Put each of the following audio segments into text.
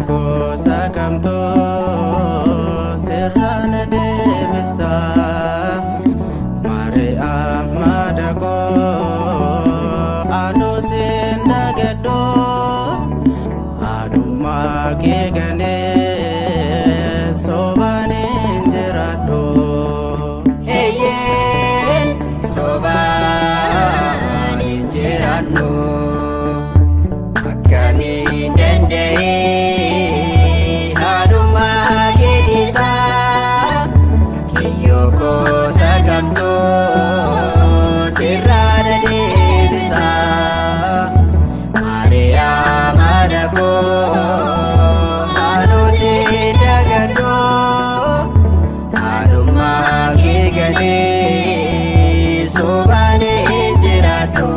Gosa kamtoo sirraan deebisaa Maariyaam madaqoo anuusin dagadhoo Haadhummaa kee ganee sobaan hin jiraadhu. Eeyyeen sobaan hin jiraannu akkamiin danda'ee haadhummaa kee dhiisaa kiyyoo gosa kamtuu sirraa deebisaa Maariyaam haadha koo anuusin dagadhoo haadhummaa kee galee sobaan hin jiraadhu.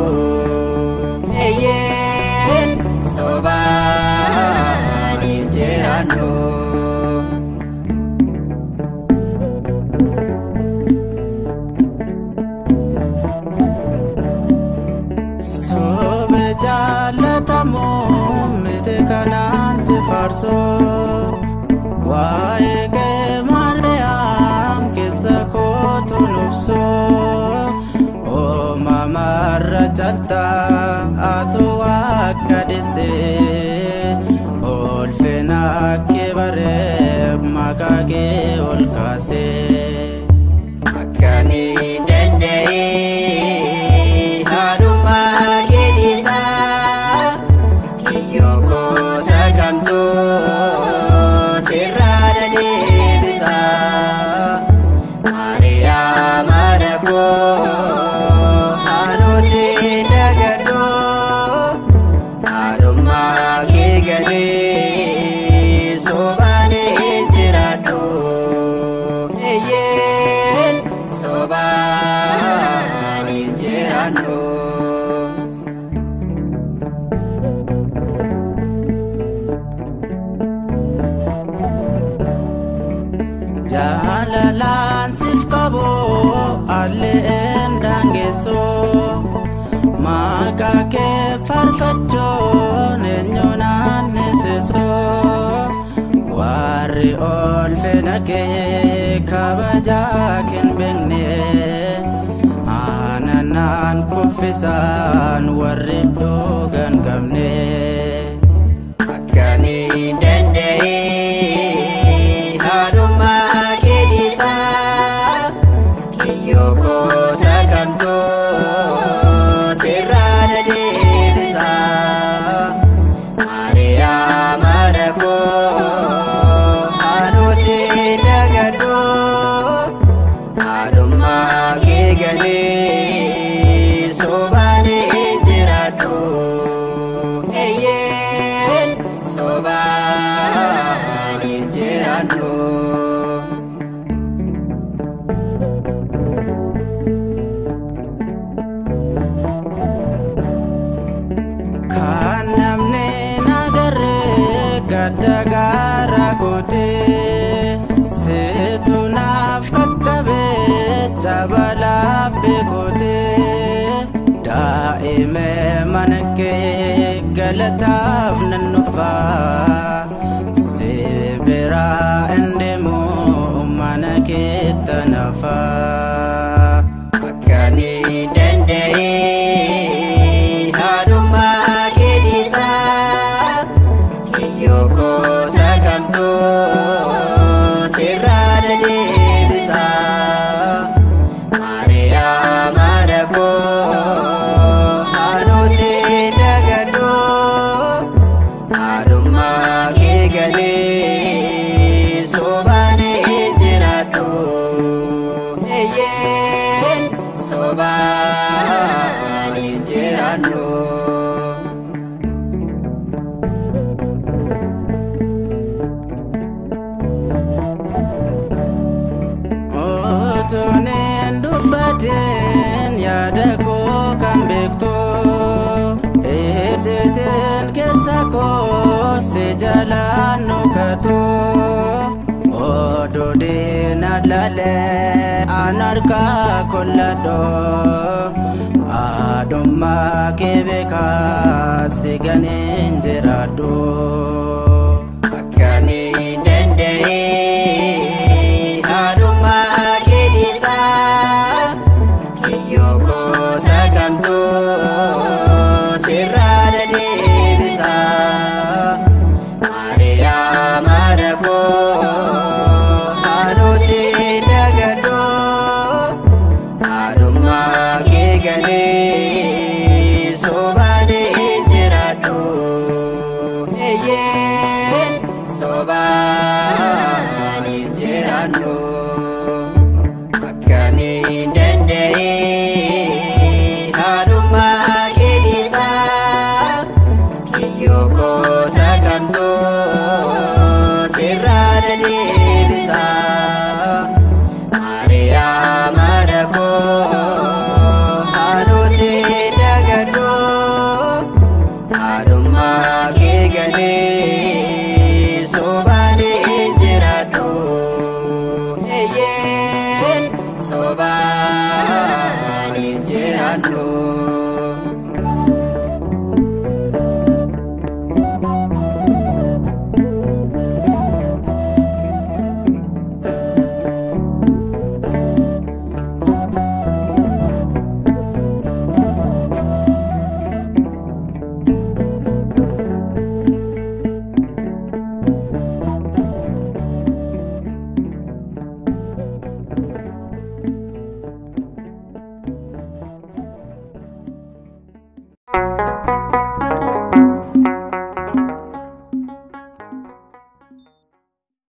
Eeyyeen sobaan hin jiraannu. Sobe jaallatamu miti kanaan si faarsoo waa'ee kee Maariyaam keessa kootu nubsoo uumamarra caltaa atu akka dhisee ulfina kee baree maqaa kee ol kaasee. Akkamiin danda'ee haadhummaa kee dhiisaa kiyyoo gosa kamtuu sirraa deebisaa Maariyaam haadha koo anuusin dagadhoo haadhummaa kee galee sobaan hin jiraadhu. Eeyyeen sobaan hin jiraannu. Jaalalaan siif qabu alleen daangeessoo maqaa kee faarfachuun eenyu naannesisoo warri ulfina kee kabajaa hin beekne aananaan kuffisaan warri dhugan qabne. Akkamiin danda'ee haadhummaa kee dhiisaa kiyyoo gosa kamtuu sirraa deebisaa Maariyaam haadha koo anuusin dagadhoo haadhummaa kee galee sobaan hin jiraadhu. Eeyyeen sobaan hin jiraannu. Kan namni nagarree gadda gaara gootee seetu naaf qaqqabee cabalaa beekotee daa'ime mana kee galataaf nan dhufaa si biraa hin deemu mana keetta nafaa. Akkamiin danda'ee haadhummaa kee dhiisaa kiyyoo gosa kamtuu sirraa deebisaa Maariyaam haadha koo anuusin dagadhoo haadhummaa kee galee sobaan hin jiraadhu. Eeyyeen sobaan hin jiraannu. Otooneen dubbateen yaada koo kan beektu ejjeteen keessa koo si jalaan nukatu oduu diina laalee an harkaa kolladho Haadhummaa kee beekaa si ganeen jiraadhu. Sobaan hin jiraannu.